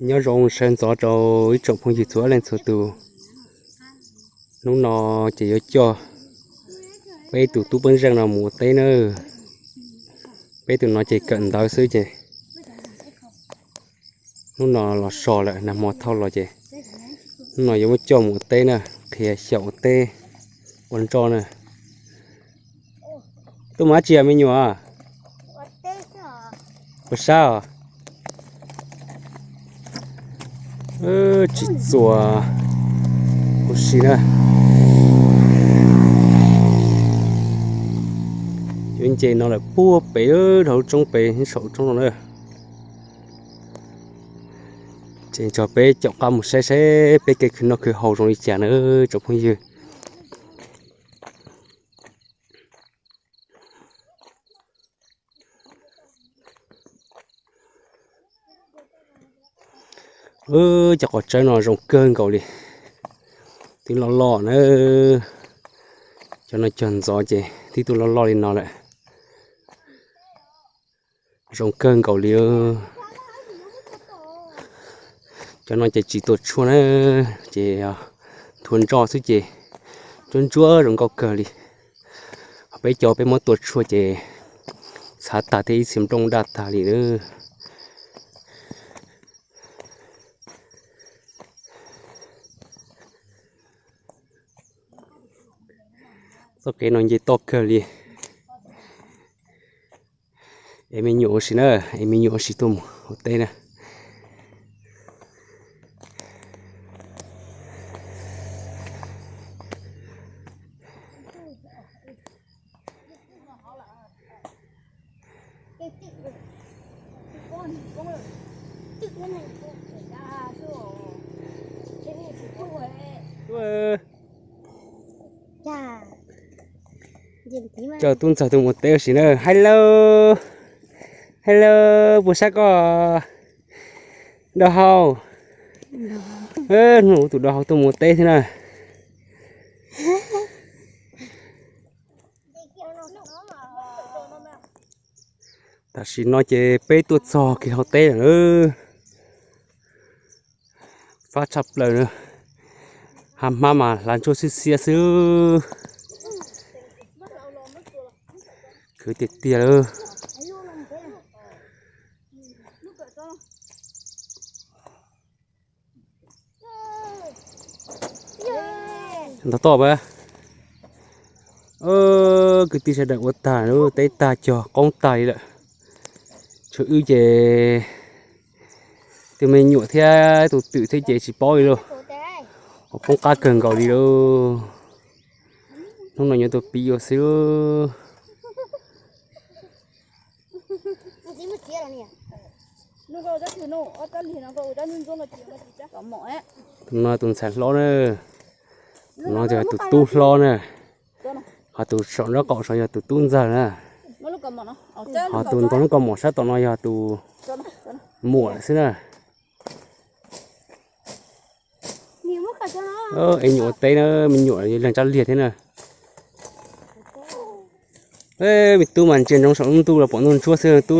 Nyob zoo sawv ntxov rau ib tsoom phooj ywg txhua leej txhua tus. Hnub no ces yuav coj peb tus tub Paj Zeej no mus ua teb na. Peb tus no ces kawm ntawv xwb ces hnub no los so lawm, nag hmo thauj los ces hnub no yuav muab coj mus ua teb na, qhia xyaum ua teb ua nroj na. Tuaj mus dab tsi me nyuam? Ua sab os. Tsis txuas huv si na. Yuav nce no lawm puag pem dhau lub roob pem saum roob no na. Ces nrog peb caum qab mus saib saib peb kev khwv noj khwv haus zoo li cas na tsoom phooj ywg. Cov qos tsawb no zoo kawg nkaus li. Twb loj loj na. Cov no cog ntxov ces twb tuaj loj loj li no lawm. Zoo kawg nkaus li. Cov no ces tsis tua tshuaj na, ces thua nroj xwb ces ntsuab ntsuab zoo nkauj kawg li. Ho peb cov peb muab tua tshuaj ces txhav tag thiab ib txhia nplooj daj tag li na. Txoj kev no nce toj kawg li. Es me nyuam ua si na, es me nyuam ua si tuaj mus ua teb na. Coj tub ntxawg tuaj mus teb ua si na. Hello, hello, puas sab koj? Dau hau. Hnub no tus dau hau tuaj mus teb thiab na. Tam sim no ces peb tuaj txog kev hauv teb lawm. Fab tshaj plaws na. Hab hmab mas hlav ntsuab xiab xiab xwb. Khwv tiag tiag lawm. Ntog toj pab. Kwv tij sawv daws ua tag lub teb tag cog qoob tag li lawm. Tshuav wb ces tus me nyuam thiab tus twm thiab ces tsis paub li lauj. Ua poob qab kawg nkaus li lauj. Hnub no yuav tua piv ua xwb. Tus no tus ntxhais hlob na, tus no yog tus tub hlob na, ho tus saum nraub qaum saud yog tus tub ntxawg na, ho tus ntaus lub kaus mom sab tom no yog tus muam lawm xwb na. Es nyuam ua teb na, me nyuam yog leeg tsab liag thiab na. Me tub mas ntsia ntsoov saum lub ntuj los pom ntuj ntsuab xwb tub.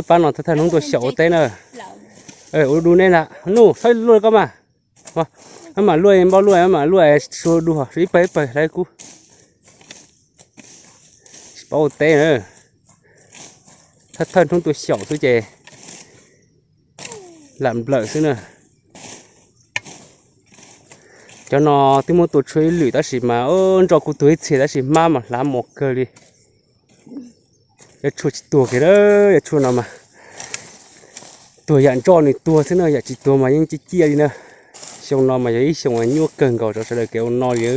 Pab no thawj thawj hnub tuaj xyaum ua teb na. Ua du neb na, nuj saib luaj koj mas. Maj mam luaj, npau luaj, maj mam luaj, su du, ib pawg ib pawg hlawv kub. Tsis paub ua teb na. Thawj thawj hnub tuaj xyaum xwb ces lam nplawm xwb na. Cov no twb muab tua tshuaj ib lwm tab sis mas nroj kuj tuag ib txhia tab sis hmab mas hlav mos kawg li. Yog tshuaj tsis tuag kiag, yog tshuaj no mas tuag yam nroj nws tuag xwb na, yam tsis tuag mas yeej ciaj ciaj li na. Xyoo no mas yog ib xyoo nyuaj kawg nkaus rau sawv daws kev ua noj li.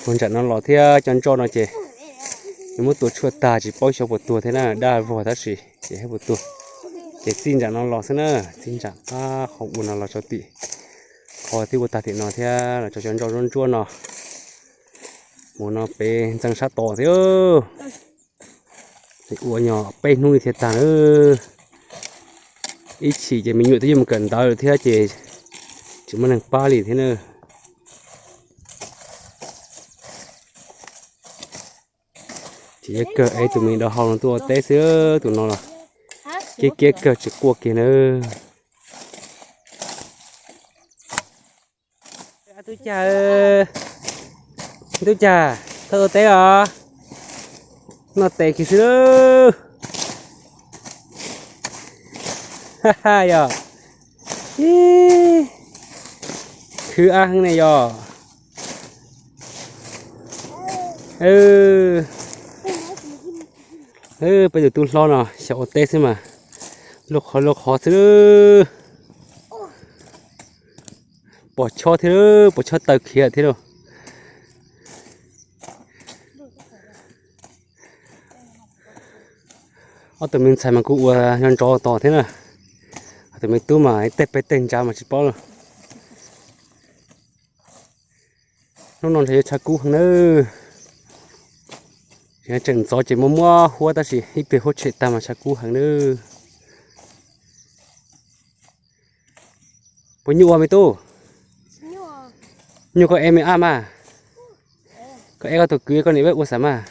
Puag ntsam no los thiab cov nroj no ces nws muab tua tshuaj tag tsis paub xyov puas tuag thiab na, daj vog tab sis ces puas tuag. Ces txij ntsam no los xwb na, txij ntsam qab qhov ua no los rau tim qhov twb ua tag tim no thiab los rau cov nroj ntsuab ntsuab no. Mus no pem ntxeev sab tod thiab. Ua nyog peb hnub li thiaj tag na. Ib chim ces me nyuam twb yuav mus kawm ntawv lawm thiab ces tsis muaj neeg pab li thiab na. Ces yuav kawg es tus me dau hau no tuaj ua teb xwb, tus no los kiab kiab kawg tsis quaj kiag na. Tub Cag, Tub Cag, thawj ua teb os, noj tes kiag xwb. Yog khwv ab heev ne yog. Peb tus tub hlob no xyaum ua teb xwb mas luaj qhov luaj qhov xwb. Pom chob thiab, pom chob taw khiav thiab lauj. Ob tug me ntxhais mas kuj ua nco ntsoov tos thiab na. Ob tug me tub mas ib teg peb teg ntsa mas tsis paub lauj. Hnub no ntshe yuav tshav kub heev nawb. Tseem ntxov ces muaj muab huab tab sis ib pliag huab tshem tag mas tshav kub heev nawb. Puas nyuaj ua me tub? Nyuaj koj ev me ab mas. Koj ev koj tus kwv koj niam peb ua xav mas.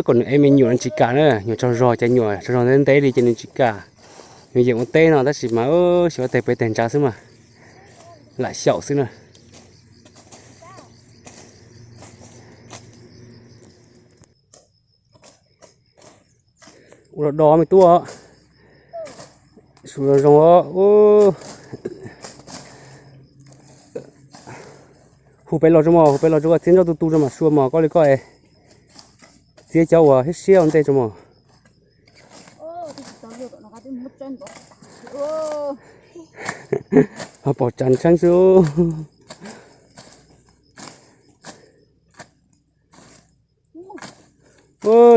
Koj nws ev me nyuam no tsis kam na, nyuam tsaug zog ces nyuam tsaug zog ntev ntev li ces nws tsis kam. Nws yeem ua teb no tab sis mas xyov ua teg pem teg ntsa xwb mas lam xyaum xwb na. Ua los do me tub, su zoo os. Hu peb los tso mos, hu peb los tso, koj txiav nroj tu tu tso mas sua mos, koj li koj txiav cov uas siab siab ua ntej tso mos. Ho pom tsav ntsheeb xwb.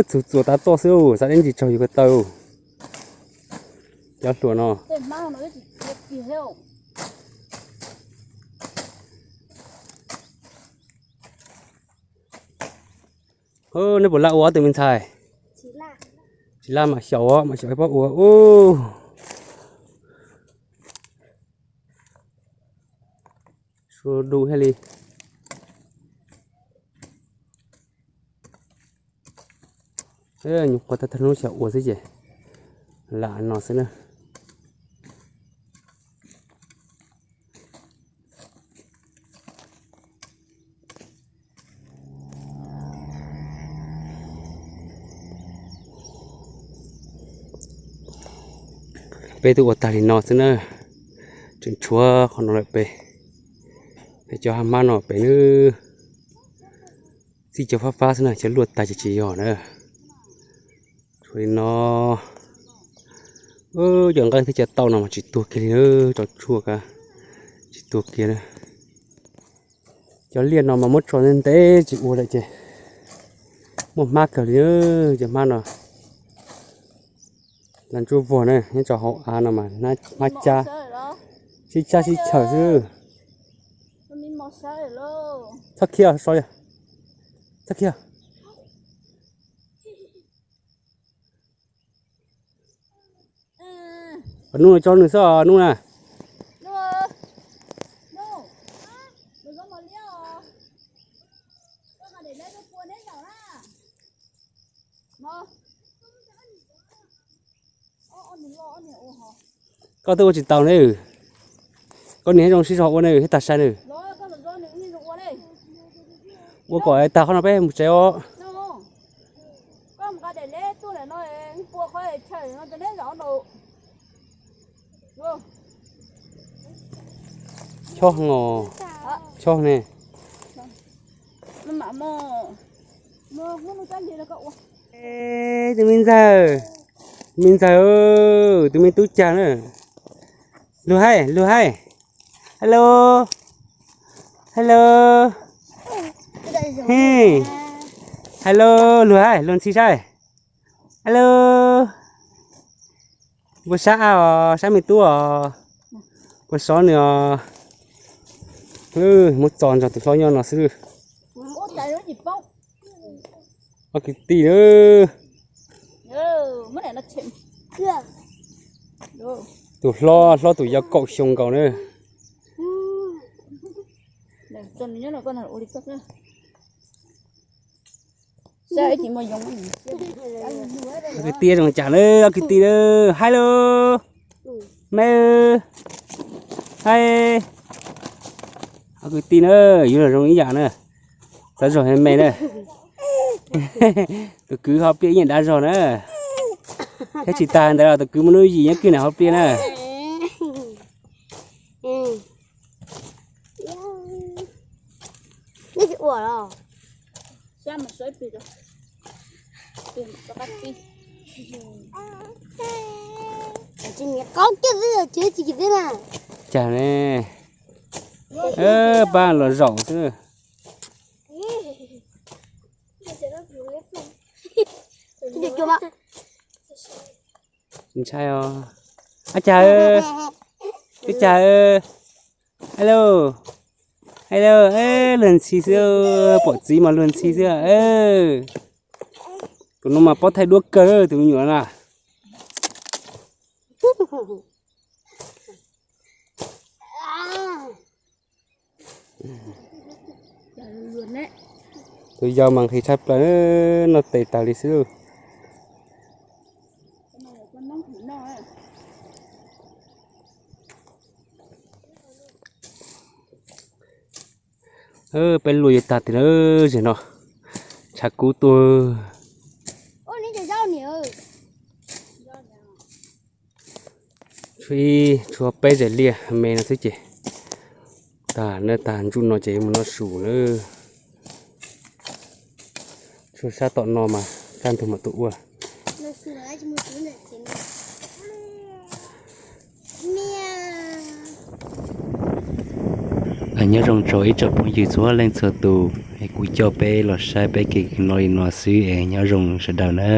Txug txuas tav txoj xwb, xav deb ntsis tsaug yus ko taw. Cov hluas no. Neb puas laj ua ob tug me ntxhais? Tsis laj mas xyaum, mas xyaum ib pob ua. Sua du thiaj li. Nyuam qhuav tag tag hnub xyaum ua xwb ces lam no xwb na. Peb twb ua tag li no xwb na, tseem tshuav qhov no lawm pem. Peb cov hab hmab no pem nws txij cov fab fab xwb na, cov luaj tag ces tsis yog na. Tshuav li no, cov nqeeb thiab cov tauj no mas tsis tuag kiag li, tso tshuaj ka tsis tuag kiag na. Cov liaj no mas muab tso ntev ntev tsis ua lawm ces muaj hmab kawg li. Cov hmab no las ntsuab vog na, nyob rau hauv av no mas hmab cab, sib cab sib chaws xwb. Txhob khiav, so, txhob khiav. Nub no tso nws xwb os, nub na. Koj twb ua tsis tau ne. Koj niam zoo sib zog ua ne thiab tag sai ne. Ua kom tag qhov no peb mus tsev os. Chob heev os, chob ne. Tus me ntxawg, tus me ntxawg, tus me tub cag na. Luag hais, luag hais. Hello, hello, hello, luag hais, luag ntxhi saib. Hello, puas sab ab os, sab me tub os, puas sov nws os. Muab txo nrog tus hlob nyob no xwb. Ob kwv tij na. Tus hlob, hlob tus yau kaum xyoo nkaus na. Ob kwv tij zoo cas na, ob kwv tij na, hello, me, hi, ob kwv tij na, yuav los zoo ib yam na, txawv zog me na. Tus kwv ho pliaj ib yam dab zog na, thiab tsis tas ntawd los tus kwv muaj lub yim nyob kiag na ho pliaj na. Cas ne, pab los zaum xwb. Ntshai os. Ab, cas, twb cas, hello, hello, luag ntxhi xwb, pom txiv mas luag ntxhi xwb. Tus no mas paub thaij duab kawg tus me nyuam na. Tus yau mas nqhis tshaj plaws, noj tes tag li xwb. Peb luaj yuav tag tiag na, zem no tshav kub tuaj. Tshuav ib, tshuav peb zem liaj me no xwb ces tag na, tag ntsuj no ces yuav mus noj su na. Tshuav sab tom no mas kaj ntug mam tuaj ua. Nyob zoo rau ib tsoom phooj ywg txhua leej txhua tus, kuv coj peb los saib peb kev no li no xwb es nyob zoo sawv daws na.